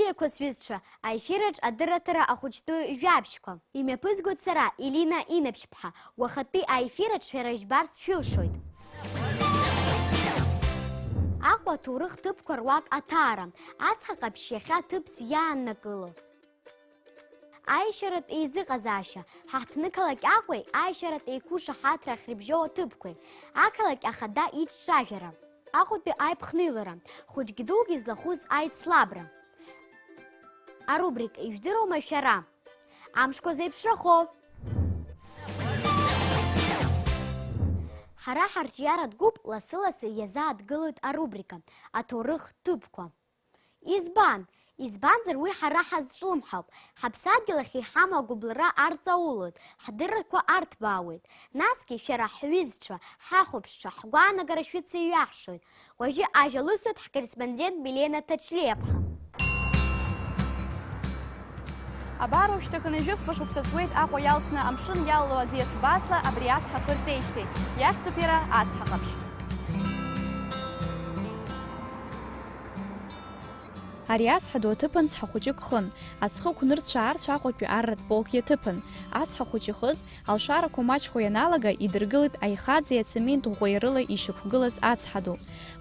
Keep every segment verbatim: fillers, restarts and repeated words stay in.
Еиқәа сҩызцәа, аефираҿ адырраҭара ахәыҷтәы жәабжьқәа. Имҩаԥызгоит сара, Елина Инаԥшьԥҳа, уахатәи аефираҿ шәара ижәбарц шәылшоит. Аҟәа аҭоурых ҭыԥқәа руак аҭаара, ацҳа ҟаԥшь иахьа ҭыԥс иааннакыло. Аешьаратә еизыҟазаашьа, ҳаҳҭнықалақь Аҟәеи аешьаратә еиқәышаҳаҭра ахьрыбжьоу аҭыԥқәеи, ақалақь ахада иҿҿажәара. Аҟәатәи аиԥхныҩлара, хәыҷгьы дугьы злахәыз аицлабра. Арубрика ижәдыруама шәара? Амшқәа зеиԥшрахо! Ҳара ҳарҿиаратә гәыԥ лассы-лассы иазааҭгылоит арубрика аҭоурых ҭыԥқәа. Избан? Избанзар уи ҳара ҳазҿлымҳауп, ҳаԥсадгьыл ахь иҳамоу агәыбылра арҵаулоит, ҳдыррақәа арҭбаауеит. Насгьы шәара ҳҩызцәа, ҳахәаԥшцәа, ҳгәаанагара шәыцеиҩаҳшоит. Уажәы ажәа лысҭоит ҳкорреспондент Милена Ҭачлиаԥҳа. Абар уажәшьҭа хынҩажәи фба шықәса ҵуеит Аҟәа иалсны амшын иалало аӡиас баасла абри ацҳа хырҵеижьҭеи. Иахьӡуп иара ацҳа ҟаԥшь. Ари ацҳа ду аҭыԥан цҳа хәыҷык хын. Ацхықә нырцә-аарцә Аҟәатәи арратә полк иаҭыԥан. Ацҳа хәыҷ ихыз, алшарақәа маҷхо ианалага, идыргылеит аихаӡеи ацемент ӷәӷәеи рыла ишьақәгылаз ацҳа ду.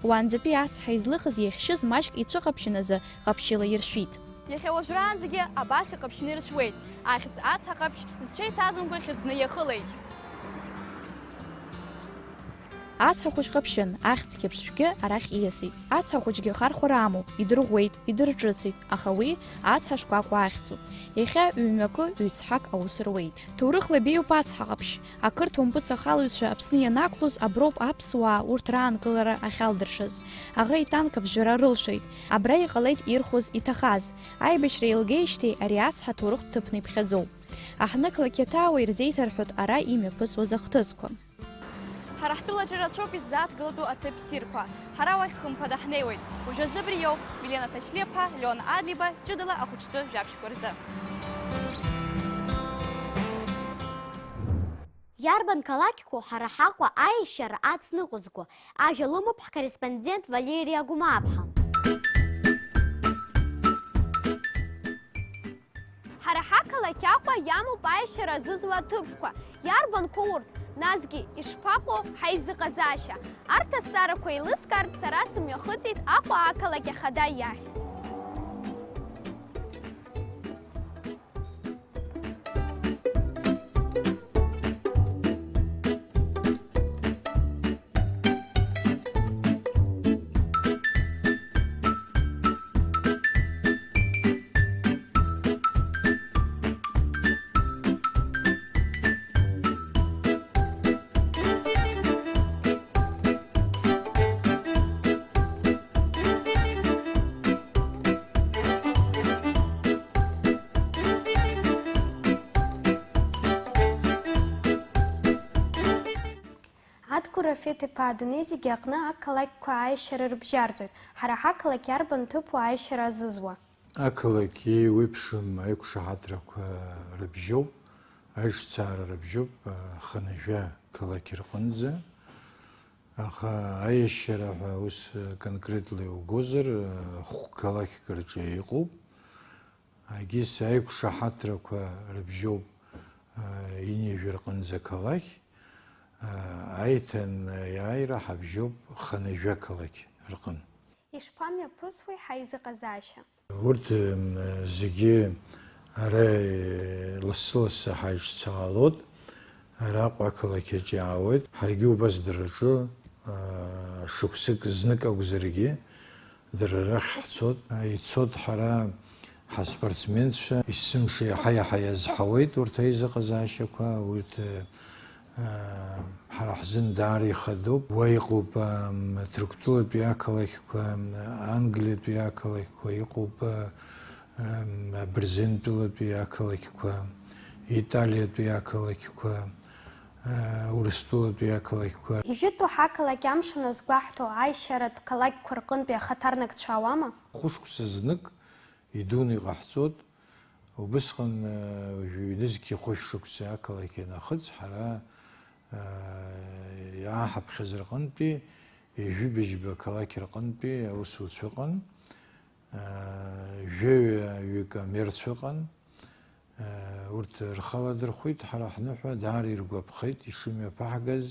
Уаанӡатәи ацҳа излыхыз иахьшьыз маҷк ицәыҟаԥшьын азы ҟаԥшьыла иршәит. Иахьа уажәраанӡагьы абас иҟаԥшьны иршәуеит. Ахьӡ ацҳа ҟаԥшь зҽеиҭазымкәа хьыӡны иахылеит. Ацҳа хәыҷ ҟаԥшьын, ахьӡ қьаԥшшәгьы арахь ииасит. Ацҳа хәыҷгьы хархәара амоуп, идырӷәӷәеит, идырҿыцит, аха уи ацҳа шкәакәа ахьӡуп. Иахьа ҩ-мҩакы, ҩ-цҳак аус руеит. Ҭоурыхла ибеиоуп ацҳа ҟаԥшь. Ақырҭуа мпыҵахалаҩцәа Аԥсны ианақәлоз аброуп аԥсуаа урҭ раанкылара ахьалдыршаз. Аӷа итанк аԥжәара рылшеит. Абра иҟалеит ирхәыз, иҭахаз. Аибашьра еилгеижьҭеи ари ацҳа ҭоурыхтә ҭыԥны иԥхьаӡоуп. Аҳҭнықалақь иаҭаауа ирзеиҭарҳәоит ара имҩаԥысуаз ахҭысқәа. Ҳара ҳтәылаҿы рацәоуп иззааҭгылатәу аҭыԥ ссирқәа. Ҳара уахь хымԥада ҳнеиуеит. Уажәазы абри иоуп. Милена Ҭачлиаԥҳа, Леон Адлиба, ҷыдала ахәыҷтәы жәабжьқәа рзы. Иарбан қалақьқәоу ҳара ҳаҟәа аешьара ацныҟәызго? Ажәа лымоуп ҳкорреспондент Валериа Гәымааԥҳа. Ҳара ҳақалақь Аҟәа иамоуп аешьара азызуа аҭыԥқәа. Иарбанқәоу урҭ? Насгьы ишԥаҟоу ҳаизыҟазаашьа? Арҭ азҵаарақәа еилыскаарц сара сымҩахыҵит Аҟәа ақалақь ахада иахь. Адгәыр Рафеҭ-иԥа адунеи зегьы аҟны ақалақьқәа аешьара рыбжьарҵоит. Ҳара ҳақалақь иарбан ҭыԥу аешьара азызуа? Ақалақь еиуеиԥшым аиқәшаҳаҭрақәа рыбжьоуп, аиҿцаара рыбжьоуп, хынҩажәа қалақь рҟынӡа. Аха аешьара ҳәа ус конкретла иугозар, хә-, қалақьк рҿы иҟоуп. Егьыс аиқәшаҳаҭрақәа рыбжьоуп, ҩынҩажәа рҟынӡа қалақь, аиҭанеиааира ҳабжьоуп хынҩажәа қалақь рҟын. Ишԥамҩаԥысуеи ҳаизыҟазаашьа? Урҭ, м, зегьы ара, э, лассы-лассы ҳаиҿцаалоит, араҟа ақалақь аҿы иаауеит. Ҳаргьы убас дара рҿы, а, шықәсык знык акәзаргьы, дара рахь ҳцоит. Ицоит ҳара ҳаспортсменцәа, есымша иаҳа-иаҳа иазҳауеит урҭ аизыҟазаашьақәа, урҭ, э, Ҳара ҳзын даара ихадоуп. Уа иҟоуп, ам, Ҭырқәтәылатәи ақалақьқәа, Англиатәи ақалақьқәа, иҟоуп, а, ам, Абырзентәылатәи ақалақьқәа, Италиатәи ақалақьқәа, а, Урыстәылатәи ақалақьқәа. Ижәытәу ҳақалақь амш аназгәаҳҭо, аешьаратә қалақьқәа рҟынтәи ахаҭарнакцәа ауама? Хәышықәса знык идуны иҟаҳҵоит. Убысҟан, э, уажәы ҩнызқьи хәышә шықәса ақалақь ианахыҵ, ҳара, э, иааҳаԥхьаз рҟынтәи ҩажәи быжьба қалақь рҟынтәи аусуцәа ыҟан. Жәаҩа-ҩык амерцәа ыҟан. Урҭ рхы аладырхәит, ҳара ҳныҳәа даара иргәаԥхеит ишымҩаԥаҳгаз.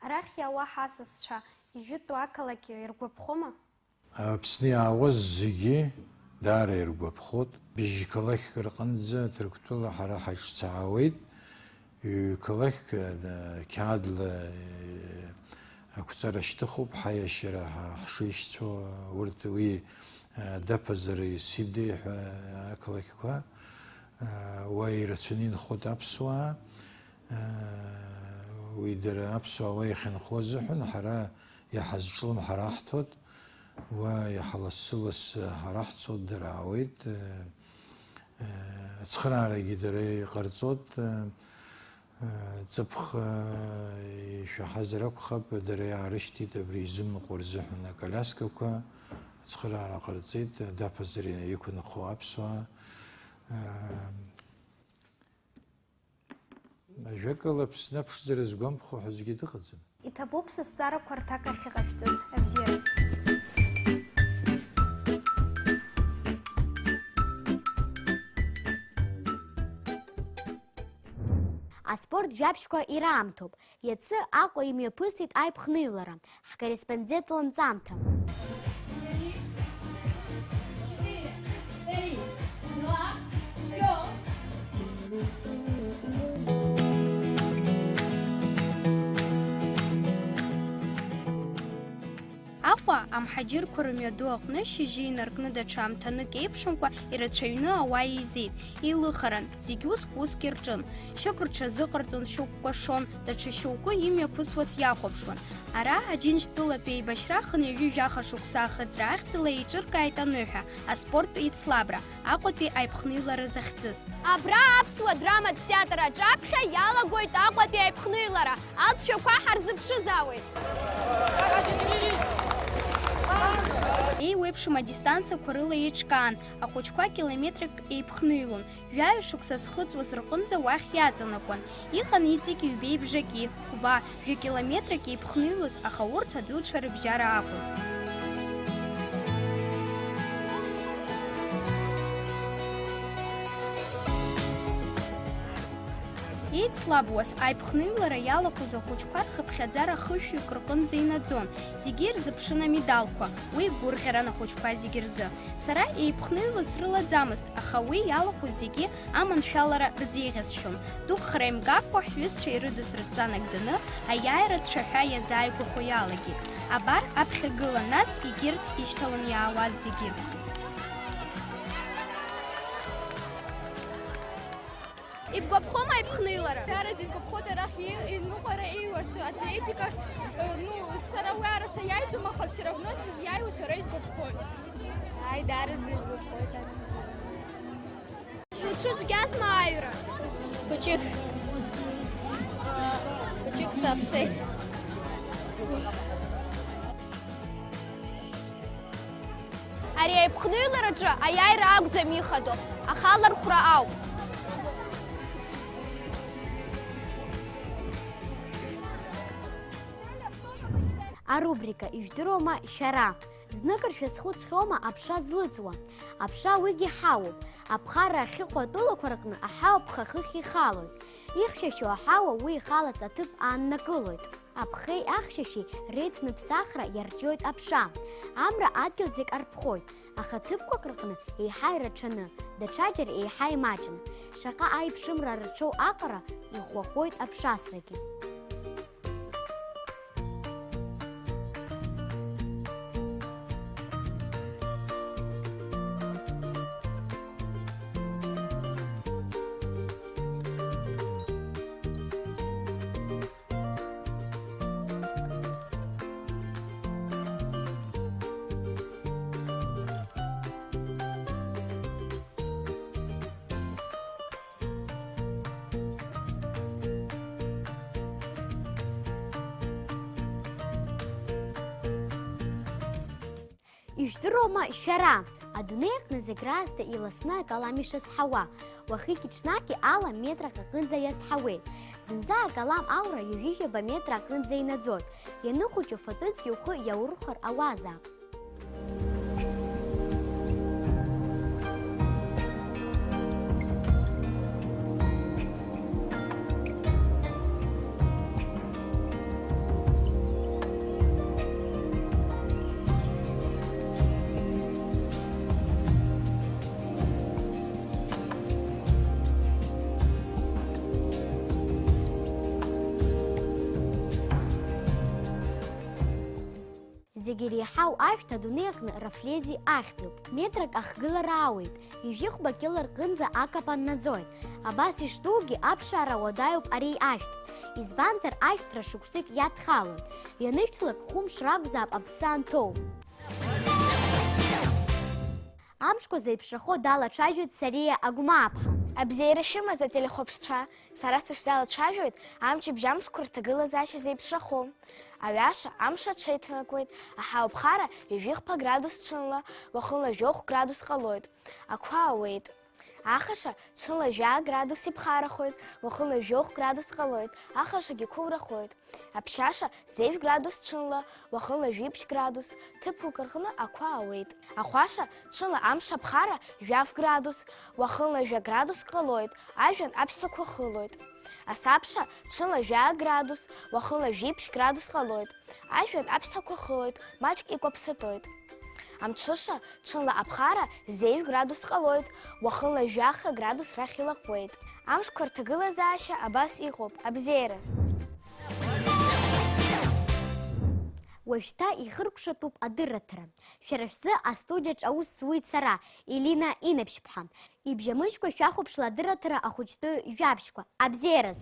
Арахь иаауа ҳасасцәа, ижәытәу ақалақь иргәаԥхома? Аԥсны иаауаз зегьы даара иргәаԥхоит. Быжь қалақьк рҟынӡа Ҭырқәтәыла ҳара ҳаҿцаауеит. Ҩ-қалақьк, э, қьаадла, э, ақәҵара шьҭыхуп, ҳаиашьара ҳа-, ҳшеишьцәоу, урҭ уи, э, Даԥазареи Сидеи ҳәа ақалақьқәа, э, уа ирацәаны инхоит аԥсуаа. Уи дара аԥсуаа уа иахьынхо азыҳәан ҳара иҳазҿлымҳар аҳҭоит, уа иаҳа лассы-лассы ҳара ҳцоит, дара аауеит. Ацхыраарагьы дара иҟарҵоит. Ҵыԥх ишәаҳазар акәхап, дара иаарышьҭит абри изымныҟәо рзыҳәан аколиаскақәа, ацхыраара ҟарҵеит, Даԥазареи иқәынхо аԥсуаа. Ажәакала, Аԥсны аԥшӡара згәамԥхо ҳәа аӡәгьы дыҟаӡам. Иҭабуп сызҵаарақәа рҭак ахьыҟашәҵаз, абзиараз. Аспорт жәабжьқәа ираамҭоуп. Иацы Аҟәа имҩаԥысит аиԥхныҩлара. Ҳкорреспондент ланҵамҭа. Аҟәа амҳаџьырқәа рымҩаду аҟны шьыжьы инаркны даҽа амҭанык еиԥшымкәа ирацәаҩны ауаа еизеит, еилыхаран, зегь уск-уск ирҿын. Шьоук рҽазыҟарҵон, шьоук кәашон, даҽа шьоукы имҩаԥысуаз иахәаԥшуан. Ара Аџьынџьтәылатәи еибашьра хынҩажәи жәаха шықәса ахыҵра ахьӡала еиҿыркааит аныҳәа, аспорттә еицлабра, Аҟәатәи аиԥхныҩлара захьӡыз. Абра аԥсуа драматә театр аҿаԥхьа иалагоит Аҟәатәи аиԥхныҩлара, алҵшәақәа ҳарзыԥшызаауеит. Еиуеиԥшым адистанциақәа рыла еиҿкаан, ахәыҷқәа километрак еиԥхныҩлон, жәаҩа шықәса зхыҵуаз рҟынӡа уахь иаҵанакуан. Иҟан иҵегь ҩбеи бжаки, хәба, жәа километрак еиԥхныҩлоз, аха урҭ аӡуцәа рыбжьара акәын. Еицлабуаз, аиԥхныҩлара иалахәыз ахәыҷқәа рхыԥхьаӡара хышәҩык рҟынӡа инаӡон, зегьы ирзыԥшын амедалқәа, уи гәырӷьаран ахәыҷқәа зегьы рзы. Сара еиԥхныҩлоз срылаӡамызт, аха уи иалахәыз зегьы аманшәалара рзеиӷьасшьон. Дук хара имгакәа, ҳҩызцәа ирыдыз рыдҵа нагӡаны, аиааира цәаҳәа иазааигәахо иалагеит. Абар, аԥхьагыла, нас егьырҭ ишьҭалан иаауаз зегьы. Ибгәаԥхома аиԥхныҩлара? Даараӡа исгәаԥхоит арахь и-, иныҟәара еиуарсу атлетика, э, ну, сара уи араса иаиӡом, аха все равно сызиааиуа сара исгәаԥхоит. Ааи, даараӡа исгәаԥхоит. Уцәыцәгьазма аҩра? Хәыҷык. Хәыҷык саԥсеит. Ари аиԥхныҩлараҿы аиааира акәӡам ихадоу, ахалархәра ауп. Арубрика «Ижәдыруама шәара?» Зныкыр шәазхәыцхьоума аԥша злыҵуа? Аԥша уигьы ҳауоуп. Аԥхарра ахьыҟоу атәылақәа рҟны аҳауа ԥха хыхь ихалоит. Ихьшәашәо аҳауа уи ихалаз аҭыԥ ааннакылоит. Аԥхеи ахьшәашәеи реицныԥсахра иарҿиоит аԥша. Амра адгьыл зегь арԥхоит, аха ҭыԥқәак рҟны еиҳа ирацәаны, даҽаџьара еиҳа имаҷны. Шаҟа аиԥшымра рацәоу аҟара иӷәӷәахоит аԥшасрагьы. Ижәдыруама шәара, адунеи аҟны зегь раасҭа иласны акалам ишазҳауа, уахыки-ҽнаки ала метрак аҟынӡа иазҳауеит. Зынӡа акалам аура ҩажәижәаба метра аҟынӡа инаӡоит. Ианыхәыҷу фатәызқьи ухы иаурхәар ауазаап. Иреиҳау ашәҭ адунеи аҟны рафлези ахьӡуп. Метрак ахгылара ауеит, ҩажәихәба кьыла рҟынӡа акапан наӡоит. Абас ишдуугьы, аԥшаара уадаҩуп ари ашәҭ. Избанзар, ашәҭра шықәсык иадхалоит. Ҩанышәҭлак хәымш ракәзаап аԥсы анҭоу. Амшқәа зеиԥшрахо далацәажәоит Сариа Агәмааԥҳа. Абзиара шәымаз, ателехәаԥшцәа, сара сышәзалацәажәоит амчыбжь амшқәа рҭагылазаашьа зеиԥшрахо. Аҩаша, амш аҽеиҭанакуеит, аҳауа ԥхара ҩажәихԥа градус ҽынла, уахынла жәохә градус ҟалоит. Ақәа ауеит. Ахаша, ҽынла жәаа градус иԥхарахоит, уахынла жәохә градус ҟалоит, ахашагьы қәылрахоит. Аԥшьаша, зежә градус ҽынла, уахынла жәиԥшь градус, ҭыԥ-ҩык рҟны ақәа ауеит. Ахәаша, ҽынла амш аԥхара жәаф градус, уахынла жәа градус ҟалоит, ажәҩан аԥсҭақәа хылоит. Асабша, ҽынла жәаа градус, уахынла жәиԥшь градус ҟалоит, ажәҩан аԥсҭақәа хылоит, маҷк икәаԥсатоит. Амҽыша, ҽынла аԥхара зежә градус ҟалоит, уахынла жәаха градус рахь илаҟәуеит. Амшқәа рҭагылазаашьа абас иҟоуп, абзиараз. Уажәшьҭа ихыркәшатәуп адырраҭара. Шәара шәзы астудиаҿ аус зуеит сара, Елина Инаԥшьԥҳа. Ибжьамыжькәа шәахәаԥшла адырраҭара ахәыҷтәы жәабжьқәа. Абзиараз!